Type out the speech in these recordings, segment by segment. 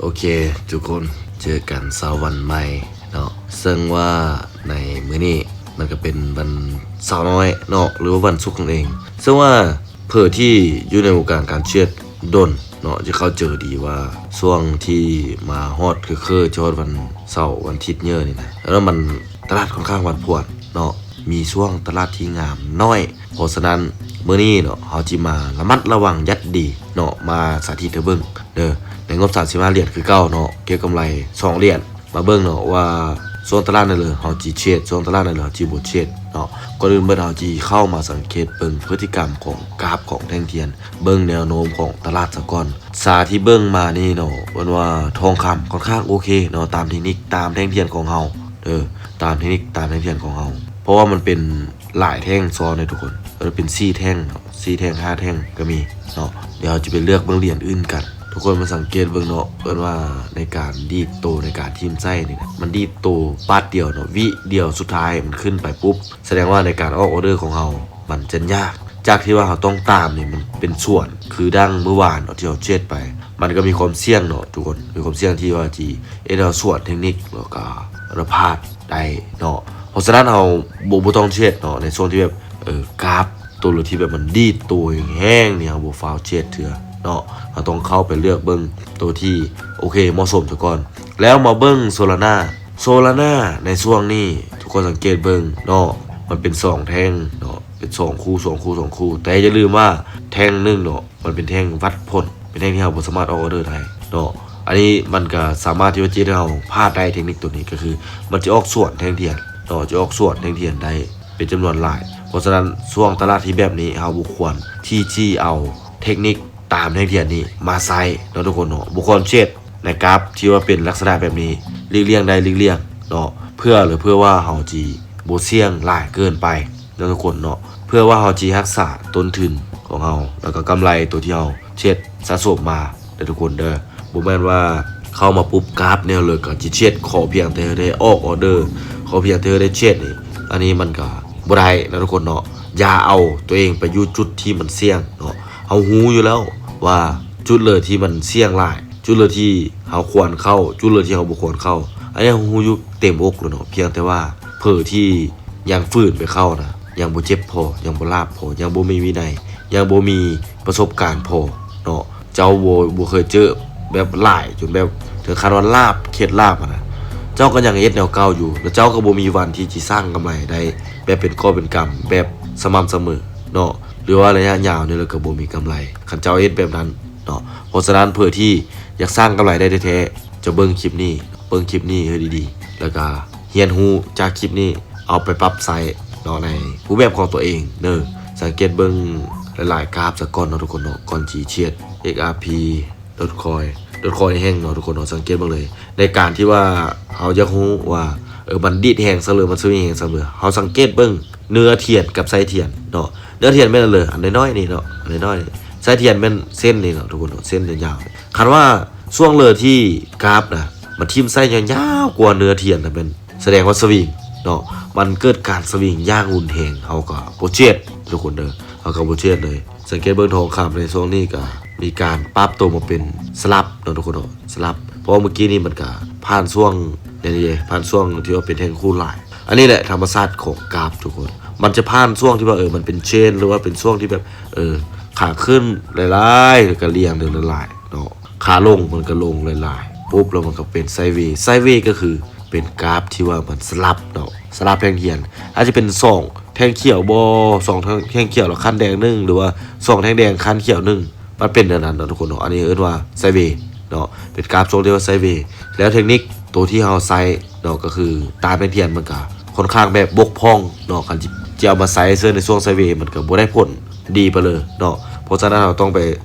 ໂອເຄທຸກຄົນ ເຈີກັນເຊົ້າວັນໃໝ່ເນາະ ເຊິ່ງວ່າໃນມື້ນີ້ມັນກະເປັນວັນເສົານ້ອຍເນາະ ຫຼືວ່າວັນສຸກນັ້ນເອງ ເຊິ່ງວ່າເຜີທີ່ຢູ່ໃນວົງການການເທຣດດົນເນາະ ຈະເຂົ້າໃຈດີວ່າຊ່ວງທີ່ມາຮອດຄືໆ ຈະຮອດວັນເສົາວັນທິດເຍີນີ້ນະ ແລ້ວມັນຕະຫຼາດຂ້ອນຂ້າງຜັນຜວນເນາະ ມີຊ່ວງຕະຫຼາດທີ່ງາມໜ້ອຍ ເພາະສະນັ້ນ ມື້ນີ້ເນາະ ເຮົາຊິມາລະມັດລະວັງຢ່າງດີເນາະ ມາສາທິດໃຫ້ເບິ່ງເດີ ໃນງົບສາມສິບຫ້າຫຼຽນຄືເກົ່າເນາະ ເກັບກຳໄລສອງຫຼຽນ ມາເບິ່ງເນາະວ່າຊ່ວງຕະຫຼາດນັ້ນເລີຍເຮົາຊິເທຣດ ຊ່ວງຕະຫຼາດນັ້ນເລີຍເຮົາຊິບໍ່ເທຣດເນາະ ກ່ອນອື່ນເບິດເຮົາຊິເຂົ້າມາສັງເກດເບິ່ງພຶດຕິກຳຂອງກາບຂອງແທ່ງທຽນ ເບິ່ງແນວໂນ້ມຂອງຕະຫຼາດສາກ່ອນ ສາທີ່ເບິ່ງມານີ້ເນາະ ເອີ້ນວ່າທອງຄຳຂ້ອນຂ້າງໂອເຄເນາະ ຕາມເທັກນິກ ຕາມແທ່ງທຽນຂອງເຮົາເດີ ຕາມເທັກນິກ ຕາມແທ່ງທຽນຂອງເຮົາ ເພາະວ່າມັນເປັນ ຫຼາຍແທ່ງຊ້ອນເດ້ທຸກຄົນ ເອີ ເປັນສີ່ແທ່ງເນາະ ສີ່ແທ່ງ ຫ້າແທ່ງກະມີເນາະ ດຽວເຮົາຈະໄປເລືອກເບິ່ງຫຼຽນອື່ນກັນ ທຸກຄົນມາສັງເກດເບິ່ງເນາະ ເອີ້ນວ່າໃນການດີດໂຕ ໃນການຖິ້ມໃສ່ນີ້ນະ ມັນດີດໂຕບາດດຽວເນາະ ວິດຽວສຸດທ້າຍມັນຂຶ້ນໄປປຸບ ສະແດງວ່າໃນການອອກອອເດີຂອງເຮົາ ມັນຈະຍາກ ຈາກທີ່ວ່າເຮົາຕ້ອງຕາມນີ້ ມັນເປັນສວນ ຄືດັ່ງມື້ວານເນາະ ທີ່ເຮົາເທຣດໄປ ມັນກະມີຄວາມສ່ຽງເນາະທຸກຄົນ ມີຄວາມສ່ຽງທີ່ວ່າຊິເຮັດໃຫ້ເຮົາສວນເທັກນິກ ແລ້ວກະພາດໄດ້ເນາະ ເພາະສະນັ້ນເຮົາບໍ່ ບໍ່ຕ້ອງເທຣດເນາະ ໃນຊ່ວງທີ່ແບບ ເອີ ກາບໂຕເລີຍທີ່ແບບມັນດີດໂຕແຮງໆນີ້ ເຮົາບໍ່ຟ້າວເທຣດເທື່ອເນາະ ເຮົາຕ້ອງເຂົ້າໄປເລືອກເບິ່ງໂຕທີ່ໂອເຄ ເໝາະສົມຊະກ່ອນ ແລ້ວມາເບິ່ງໂຊລານາ ໂຊລານາໃນຊ່ວງນີ້ ທຸກຄົນສັງເກດເບິ່ງເນາະ ມັນເປັນສອງແທ່ງເນາະ ເປັນສອງຄູ່ ສອງຄູ່ ສອງຄູ່ ແຕ່ຢ່າລືມວ່າແທ່ງໜຶ່ງເນາະ ມັນເປັນແທ່ງວັດຜົນ ເປັນແທ່ງທີ່ເຮົາບໍ່ສາມາດອອກອອເດີໄດ້ເນາະ ອັນນີ້ມັນກະສາມາດທີ່ວ່າຈະເຮັດໃຫ້ເຮົາພາດໄດ້ ເທັກນິກໂຕນີ້ກະຄື ມັນຈະອອກສວນແທ່ງທຽນເນາະ ຈະອອກສວນແທ່ງທຽນໄດ້ເປັນຈຳນວນຫຼາຍ ເພາະສະນັ້ນ ຊ່ວງຕະຫຼາດທີ່ແບບນີ້ ເຮົາບໍ່ຄວນທີ່ຈະເອົາເທັກນິກຕາມແທ່ງທຽນນີ້ມາໃຊ້ເນາະທຸກຄົນເນາະ ບໍ່ຄວນເທຣດໃນກາບທີ່ວ່າເປັນລັກສະນະແບບນີ້ ຫຼີກລ່ຽງໄດ້ຫຼີກລ່ຽງເນາະ ເພື່ອ ເພື່ອວ່າເຮົາຊິບໍ່ສ່ຽງຫຼາຍເກີນໄປ ເນາະທຸກຄົນເນາະ ເພື່ອວ່າເຮົາຊິຮັກສາຕົ້ນທຶນຂອງເຮົາ ແລ້ວກະກຳໄລໂຕທີ່ເຮົາເທຣດສະສົມມາເດີທຸກຄົນເດີ ບໍ່ແມ່ນວ່າເຂົ້າມາປຸບກາບແນວເລີຍກະຊິເທຣດ ຂໍພຽງແຕ່ເຮົາໄດ້ອອກອອເດີ ຂໍພຽງແຕ່ເຮົາໄດ້ເທຣດນີ້ ອັນນີ້ມັນກະບໍ່ໄດ້ເນາະທຸກຄົນເນາະ ຢ່າເອົາໂຕເອງໄປຢູ່ຈຸດທີ່ມັນສ່ຽງເນາະ ເຮົາຮູ້ຢູ່ແລ້ວວ່າຈຸດເລີຍທີ່ມັນສ່ຽງຫຼາຍ ຈຸດເລີຍທີ່ເຮົາຄວນເຂົ້າ ຈຸດເລີຍທີ່ເຮົາບໍ່ຄວນເຂົ້າ ອັນນີ້ເຮົາຮູ້ຢູ່ເຕັມອົກແລ້ວເນາະ ພຽງແຕ່ວ່າເຜີທີ່ຍັງຝືນໄປເຂົ້ານະ ຍັງບໍ່ເຈັບພໍ ຍັງບໍ່ຫຼາບພໍ ຍັງບໍ່ມີວິໄນ ຍັງບໍ່ມີປະສົບການພໍເນາະ ເຈົ້າບໍ່ ບໍ່ເຄີຍເຈີແບບຫຼາຍຈົນແບບເຖິງຂັ້ນວ່າຫຼາບເຂັດຫຼາບຫັ້ນນະ ເຈົ້າກະຍັງເຮັດແນວເກົ່າຢູ່ ແລ້ວເຈົ້າກະບໍ່ມີວັນທີ່ຊິສ້າງກຳໄລໄດ້ແບບເປັນກອບເປັນກຳ ແບບສະໝ່ຳສະເໝີເນາະ ຫຼືວ່າໄລຍະຍາວນີ້ແລ້ວກະບໍ່ມີກຳໄລ ຄັນເຈົ້າເຮັດແບບນັ້ນເນາະ ເພາະສະນັ້ນ ເຜີທີ່ຢາກສ້າງກຳໄລໄດ້ແທ້ໆ ຈະເບິ່ງຄລິບນີ້ ເບິ່ງຄລິບນີ້ໃຫ້ດີໆ ແລ້ວກະຮຽນຮູ້ຈາກຄລິບນີ້ ເອົາໄປປັບໃຊ້ເນາະ ໃນຮູບແບບຂອງຕົວເອງເດີ ສັງເກດເບິ່ງຫຼາຍໆກາບສາກ່ອນເນາະທຸກຄົນເນາະ ກ່ອນຊິເທຣດ ເອັກອາພີ ໂດດຄອຍ ໂດດຄອຍແຮງເນາະທຸກຄົນເນາະ ສັງເກດເບິ່ງເລີຍ ໃນການທີ່ວ່າເຮົາຢາກຮູ້ວ່າ ເອີ ມັນດີດແຮງຊະເລີຍ ມັນສະວິງແຮງຊະເລີຍ ເຮົາສັງເກດເບິ່ງເນື້ອທຽນກັບໄສ້ທຽນເນາະ ເນື້ອທຽນແມ່ນອັນເລີຍ ອັນນ້ອຍໆນີ້ເນາະ ອັນນ້ອຍໆນີ້ ໄສ້ທຽນແມ່ນເສັ້ນນີ້ເນາະທຸກຄົນເນາະ ເສັ້ນຍາວໆ ຄັນວ່າຊ່ວງເລີຍທີ່ກາບນະ ມັນຖິ້ມໄສ້ຍາວໆກວ່າເນື້ອທຽນນະ ແມ່ນສະແດງວ່າສະວິງເນາະ ມັນເກີດການສະວິງຢ່າງຮຸນແຮງ ເຮົາກະບໍ່ເທຣດທຸກຄົນເດີ ເຮົາກະບໍ່ເທຣດເລີຍ ສັງເກດເບິ່ງທອງຄຳໃນຊ່ວງນີ້ກະມີການປັບໂຕມາເປັນສະຫຼັບເນາະທຸກຄົນເນາະ ສະຫຼັບ ເພາະວ່າມື້ກີ້ນີ້ມັນກະຜ່ານຊ່ວງ ນີ້ເດ ຜ່ານຊ່ວງທີ່ວ່າເປັນແທ່ງຄູນຫຼາຍ ອັນນີ້ແຫຼະທຳມະຊາດຂອງກາບທຸກຄົນ ມັນຈະຜ່ານຊ່ວງທີ່ວ່າ ເອີ ມັນເປັນເທຣນ ຫຼືວ່າເປັນຊ່ວງທີ່ແບບ ເອີ ຂາຂຶ້ນຫຼາຍໆ ແລ້ວກະລ່ຽງເດີຫຼາຍໆເນາະ ຂາລົງມັນກະລົງຫຼາຍໆ ປຸບ ແລ້ວມັນກະເປັນໄຊເວ ໄຊເວກະຄືເປັນກາບທີ່ວ່າມັນສະຫຼັບເນາະ ສະຫຼັບແທ່ງທຽນ ອາດຈະເປັນສອງແທ່ງຂຽວບໍ່ ສອງແທ່ງຂຽວແລ້ວຂັ້ນແດງໜຶ່ງ ຫຼືວ່າສອງແທ່ງແດງຂັ້ນຂຽວໜຶ່ງ ມັນເປັນແນວນັ້ນເນາະທຸກຄົນເນາະ ອັນນີ້ເອີ້ນວ່າໄຊເວເນາະ ເປັນກາບຊົງທີ່ວ່າໄຊເວ ແລ້ວເທັກນິກໂຕທີ່ເຮົາໃຊ້ເນາະ ກະຄືຕາມແທ່ງທຽນມັນກະຄ່ອນຂ້າງແບບບົກຜ່ອງເນາະ ຄັນຊິເອົາມາໃຊ້ເຊິ່ງໃນຊ່ວງໄຊເວ ມັນກະບໍ່ໄດ້ຜົນດີປານເລີຍເນາະ ເພາະສະນັ້ນເຮົາຕ້ອງໄປ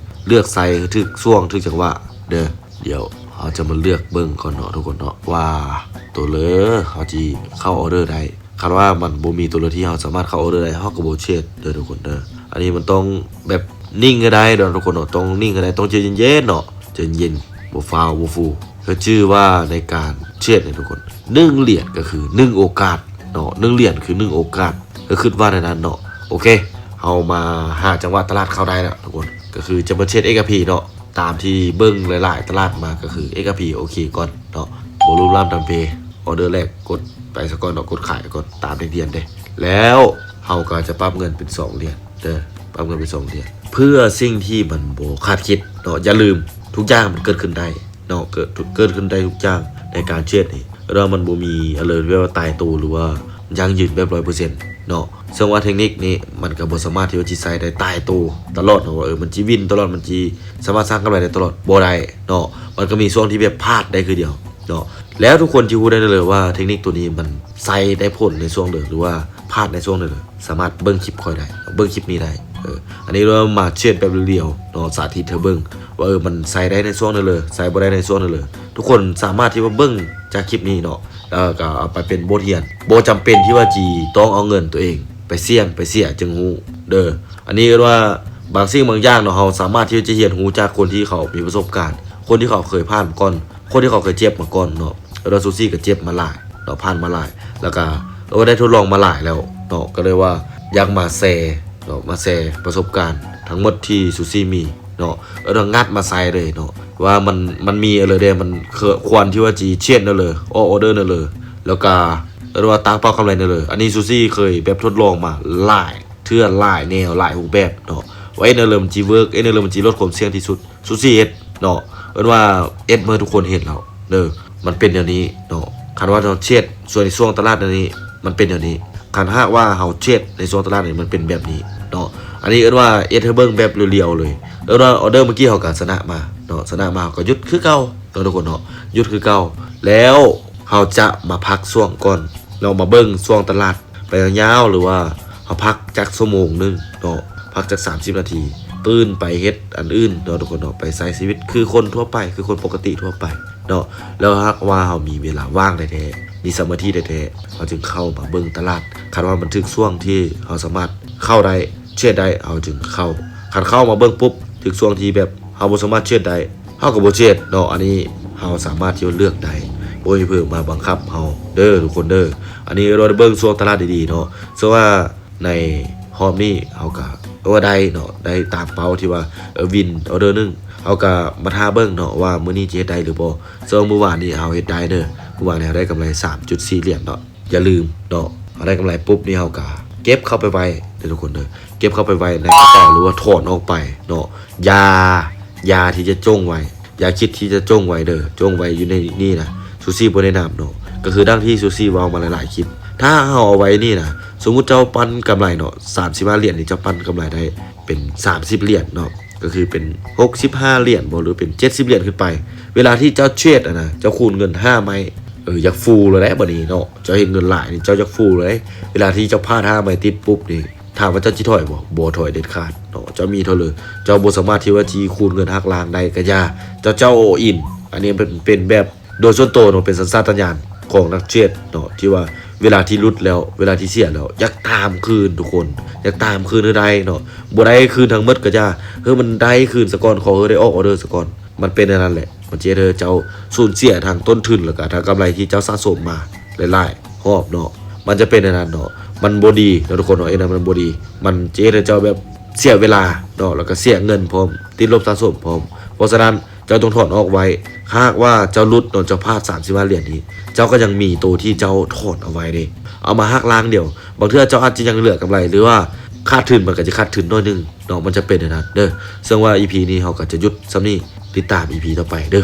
ເລືອກໃຊ້ໃຫ້ຖືກຊ່ວງຖືກຈັງຫວະເດີ ດຽວເຮົາຈະມາເລືອກເບິ່ງກ່ອນເນາະທຸກຄົນເນາະ ວ່າໂຕເລີເຮົາຊິເຂົ້າອອເດີໄດ້ ຄັນວ່າມັນບໍ່ມີໂຕເລີທີ່ເຮົາສາມາດເຂົ້າອອເດີໄດ້ ເຮົາກະບໍ່ເທຣດເດີທຸກຄົນເດີ ອັນນີ້ມັນຕ້ອງແບບນິ່ງໃຫ້ໄດ້ເນາະທຸກຄົນເນາະ ຕ້ອງນິ່ງໃຫ້ໄດ້ ຕ້ອງໃຈເຢັນໆເນາະ ໃຈເຢັນ ບໍ່ຟ້າວບໍ່ຟູ ກະຈື່ວ່າໃນການເທຣດນີ້ທຸກຄົນ ໜຶ່ງຫຼຽນກະຄືໜຶ່ງໂອກາດເນາະ ໜຶ່ງຫຼຽນຄືໜຶ່ງໂອກາດ ກະຄຶດວ່າແນວນັ້ນເນາະ ໂອເຄ ເຮົາມາຫາຈັງຫວະຕະຫຼາດເຂົ້າໄດ້ແລ້ວທຸກຄົນ ກະຄືຈະມາເທຣດເອັກອາພີເນາະ ຕາມທີ່ເບິ່ງຫຼາຍໆຕະຫຼາດມາກໍຄື ເອັກອາພີ ໂອເຄກ່ອນເນາະ ບໍ່ລຸກລ້ຳທຳເພ. ອໍເດີແລກກົດໄປສາກ່ອນເນາະ ກົດຂາຍກ່ອນຕາມທີ່ເຫັນເດ້ ແລ້ວເຮົາກໍຈະປັບເງິນເປັນສອງຫຼຽນເດີ ປັບເງິນເປັນສອງຫຼຽນ ເພື່ອສິ່ງທີ່ມັນບໍ່ຄາດຄິດເນາະ. ຢ່າລືມ ທຸກຢ່າງມັນເກີດຂຶ້ນໄດ້ເນາະ ເກີດ ເກີດຂຶ້ນໄດ້ທຸກຢ່າງໃນການເທຣດນີ້ ແຕ່ວ່າມັນບໍ່ມີອັນເລີຍແບບວ່າຕາຍໂຕ ຫຼືວ່າ ຢັ້ງຢືນແບບຮ້ອຍເປີເຊັນເນາະ. ເຊິ່ງວ່າເທັກນິກນີ້ມັນກໍບໍ່ສາມາດທີ່ວ່າຊິໃຊ້ໄດ້ຕາຍໂຕຕະຫຼອດເນາະ ວ່າ ເອີ ມັນຊິວິນຕະຫຼອດ ມັນຊິສາມາດສ້າງກຳໄລໄດ້ຕະຫຼອດ ບໍ່ໄດ້ເນາະ. ມັນກໍມີຊ່ວງທີ່ແບບພາດໄດ້ຄືດຽວເນາະ. ແລ້ວທຸກຄົນຊິຮູ້ໄດ້ເລີຍວ່າເທັກນິກໂຕນີ້ມັນໃຊ້ໄດ້ຜົນໃນຊ່ວງເດີ ຫຼືວ່າພາດໃນຊ່ວງເດີ ສາມາດເບິ່ງຄລິບຂ້ອຍໄດ້ ເບິ່ງຄລິບນີ້ໄດ້. ເອີ ອັນນີ້ເຮົາມາເທຣດແບບລຽວໆເນາະ ສາທິດໃຫ້ເບິ່ງວ່າ ເອີ ມັນໃຊ້ໄດ້ໃນຊ່ວງເດີ ໃຊ້ບໍ່ໄດ້ໃນຊ່ວງເດີ. ທຸກຄົນສາມາດທີ່ວ່າເບິ່ງຈາກຄລິບນີ້ເນາະ ແລ້ວກໍເອົາໄປເປັນບົດຮຽນ ບໍ່ຈຳເປັນທີ່ວ່າຊິຕ້ອງເອົາເງິນຕົວເອງໄປສ່ຽງໄປເສຍຈຶ່ງຮູ້ເດີ. ອັນນີ້ເອີ້ນວ່າບາງສິ່ງບາງຢ່າງເນາະ ເຮົາສາມາດທີ່ຈະຮຽນຮູ້ຈາກຄົນທີ່ເຂົາມີປະສົບການ ຄົນທີ່ເຂົາເຄີຍຜ່ານມາກ່ອນ ຄົນທີ່ເຂົາເຄີຍເຈັບມາກ່ອນເນາະ. ແລ້ວຊູຊີກໍເຈັບມາຫຼາຍເນາະ ຜ່ານມາຫຼາຍ ແລ້ວກໍ ເອີ ໄດ້ທົດລອງມາຫຼາຍແລ້ວເນາະ ກໍເລີຍວ່າຢາກມາແຊເນາະ ມາແຊປະສົບການທັງໝົດທີ່ຊູຊີມີເນາະ. ເອີ ຕ້ອງງັດມາໃສ່ເລີຍເນາະ ວ່າມັນ ມັນມີເລີຍເດ້ ມັນຄ- ຄວນທີ່ວ່າຊິເທຣດແນວເລີຍ ອອກອໍເດີແນວເລີຍ ແລ້ວກະ ເອີ້ນວ່າຕັ້ງເປົ້າກຳໄລແນວເລີຍ. ອັນນີ້ຊູຊີເຄີຍແບບທົດລອງມາຫຼາຍເທື່ອ ຫຼາຍແນວ ຫຼາຍຮູບແບບເນາະ ວ່າເຮັດແນວເລີມັນຊິເວີກ ເຮັດແນວເລີມັນຊິລົດຄວາມສ່ຽງທີ່ສຸດ. ຊູຊີເຮັດເນາະ ເອີ້ນວ່າເຮັດເມື່ອທຸກຄົນເຫັນແລ້ວເດີ ມັນເປັນແນວນີ້ເນາະ. ຄັນວ່າເຮົາເທຣດສ່ວນ ໃນຊ່ວງຕະຫຼາດແນວນີ້ ມັນເປັນແນວນີ້. ຄັນຫາກວ່າເຮົາເທຣດໃນຊ່ວງຕະຫຼາດນີ້ ມັນເປັນແບບນີ້ເນາະ. ອັນນີ້ເອີ້ນວ່າເຮັດໃຫ້ເບິ່ງແບບລຽວໆເລີຍ ເອີ້ນວ່າອໍເດີເມື່ອກີ້ເຮົາກໍຊະນະມາເນາະ ຊະນະມາເຮົາກໍຢຸດຄືເກົ່າເນາະທຸກຄົນເນາະ ຢຸດຄືເກົ່າ. ແລ້ວເຮົາຈະມາພັກຊ່ວງກ່ອນເນາະ ມາເບິ່ງຊ່ວງຕະຫຼາດໄປຍາວໆ ຫຼືວ່າເຮົາພັກຈັກຊົ່ວໂມງໜຶ່ງເນາະ ພັກຈັກສາມສິບນາທີ ຕື່ນໄປເຮັດອັນອື່ນເນາະທຸກຄົນເນາະ ໄປໃຊ້ຊີວິດຄືຄົນທົ່ວໄປ ຄືຄົນປົກກະຕິທົ່ວໄປເນາະ. ແລ້ວຫາກວ່າເຮົາມີເວລາວ່າງແທ້ໆ ມີສະມາທິແທ້ໆ ເຮົາຈຶ່ງເຂົ້າມາເບິ່ງຕະຫຼາດ ຄັນວ່າມັນຖືກຊ່ວງທີ່ເຮົາສາມາດເຂົ້າໄດ້ ເທຣດໄດ້ ເຮົາຈຶ່ງເຂົ້າ. ຄັນເຂົ້າມາເບິ່ງປຸບ ຖືກຊ່ວງທີ່ແບບເຮົາບໍ່ສາມາດເທຣດໄດ້ ເຮົາກໍບໍ່ເທຣດເນາະ. ອັນນີ້ເຮົາສາມາດທີ່ຈະເລືອກໄດ້ ບໍ່ມີໃຜມາບັງຄັບເຮົາເດີທຸກຄົນເດີ. ອັນນີ້ເຮົາໄດ້ເບິ່ງຊ່ວງຕະຫຼາດດີໆເນາະ ເຊິ່ງວ່າໃນຮອບນີ້ເຮົາກໍ ເອີ ວ່າໄດ້ເນາະ ໄດ້ຕາມເປົ້າທີ່ວ່າ ເອີ ວິນອໍເດີໜຶ່ງ ເຮົາກໍມາຖ້າເບິ່ງເນາະວ່າມື້ນີ້ຈະເຮັດໄດ້ຫຼືບໍ່. ເຊິ່ງມື້ວານນີ້ເຮົາເຮັດໄດ້ເດີ ມື້ວານນີ້ເຮົາໄດ້ກຳໄລສາມຈຸດສີ່ຫຼຽນເນາະ. ຢ່າລືມເນາະ ເຮົາໄດ້ກຳໄລປຸບນີ້ ເຮົາກໍເກັບເຂົ້າໄປໄວ້ເດີທຸກຄົນເດີ ເກັບເຂົ້າໄປໄວ້ໃນກະເປົາ ຫຼືວ່າຖອນອອກໄປເນາະ. ຢ່າ ຢ່າທີ່ຈະຈົ່ງໄວ້ ຢ່າຄິດທີ່ຈະຈົ່ງໄວ້ເດີ ຈົ່ງໄວ້ຢູ່ໃນນີ້ນະ ຊູຊີບໍ່ແນະນຳເນາະ. ກໍຄືດັ່ງທີ່ຊູຊີເວົ້າມາຫຼາຍໆຄລິບ ຖ້າເຮົາເອົາໄວ້ນີ້ນະ ສົມມຸດເຈົ້າປັ້ນກຳໄລເນາະ ສາມສິບຫ້າຫຼຽນນີ້ ເຈົ້າປັ້ນກຳໄລໄດ້ເປັນສາມສິບຫຼຽນເນາະ ກໍຄືເປັນຫົກສິບຫ້າຫຼຽນບໍ ຫຼືເປັນເຈັດສິບຫຼຽນຂຶ້ນໄປ. ເວລາທີ່ເຈົ້າເທຣດຫັ້ນນະ ເຈົ້າຄູນເງິນຫ້າໄມ້ ເອີ ຢາກຟູແລ້ວແຫຼະບັດນີ້ເນາະ ເຈົ້າເຮັດເງິນຫຼາຍນີ້ ເຈົ້າຢາກຟູເລີຍ. ເວລາທີ່ເຈົ້າພາດຫ້າໄມ້ຕິດປຸບນີ້ ຖາມວ່າເຈົ້າຊິຖອຍບໍ່? ບໍ່ຖອຍເດັດຂາດເນາະ. ເຈົ້າມີເທົ່າເລີ ເຈົ້າບໍ່ສາມາດທີ່ວ່າຊິຄູນເງິນຫັກລ້າງໄດ້ກໍຢ່າ ເຈົ້າ ເຈົ້າ all in. ອັນນີ້ເປັນ ເປັນແບບໂດຍສ່ວນໂຕເນາະ ເປັນສັນຊາດຕະຍານຂອງນັກເທຣດເນາະ ທີ່ວ່າເວລາທີ່ຫຼຸດແລ້ວ ເວລາທີ່ເສຍແລ້ວ ຢາກຕາມຄືນທຸກຄົນ ຢາກຕາມຄືນໃຫ້ໄດ້ເນາະ. ບໍ່ໄດ້ຄືນທັງໝົດກໍຢ່າ ເຮີ້ ມັນໄດ້ຄືນສາກ່ອນ ຂໍເຮີ້ ໄດ້ອອກອໍເດີສາກ່ອນ. ມັນເປັນແນວນັ້ນແຫຼະ ມັນຈະເຮັດໃຫ້ເຈົ້າສູນເສຍທັງຕົ້ນທຶນ ແລ້ວກໍທັງກຳໄລທີ່ເຈົ້າສະສົມມາຫຼາຍໆຮອບເນາະ. ມັນຈະເປັນແນວນັ້ນເນາະ ມັນບໍ່ດີເນາະທຸກຄົນເນາະ ເຮັດແນວນັ້ນມັນບໍ່ດີ. ມັນຈະເຮັດໃຫ້ເຈົ້າແບບເສຍເວລາເນາະ ແລ້ວກໍເສຍເງິນພ້ອມ ຕິດລົບສະສົມພ້ອມ. ເພາະສະນັ້ນ ເຈົ້າຕ້ອງຖອນອອກໄວ້. ຫາກວ່າເຈົ້າຫຼຸດເນາະ ເຈົ້າພາດສາມສິບຫ້າຫຼຽນນີ້ ເຈົ້າກໍຍັງມີໂຕທີ່ເຈົ້າຖອນເອົາໄວ້ເດ້ ເອົາມາຫັກລ້າງດຽວ. ບາງເທື່ອເຈົ້າອາດຈະຍັງເຫຼືອກຳໄລ ຫຼືວ່າຂາດທຶນ ມັນກໍຈະຂາດທຶນໜ້ອຍໜຶ່ງເນາະ ມັນຈະເປັນແນວນັ້ນເດີ. ເຊິ່ງວ່າອີພີນີ້ເຮົາກໍຈະຢຸດສ່ຳນີ້ ຕິດຕາມອີພີຕໍ່ໄປເດີ.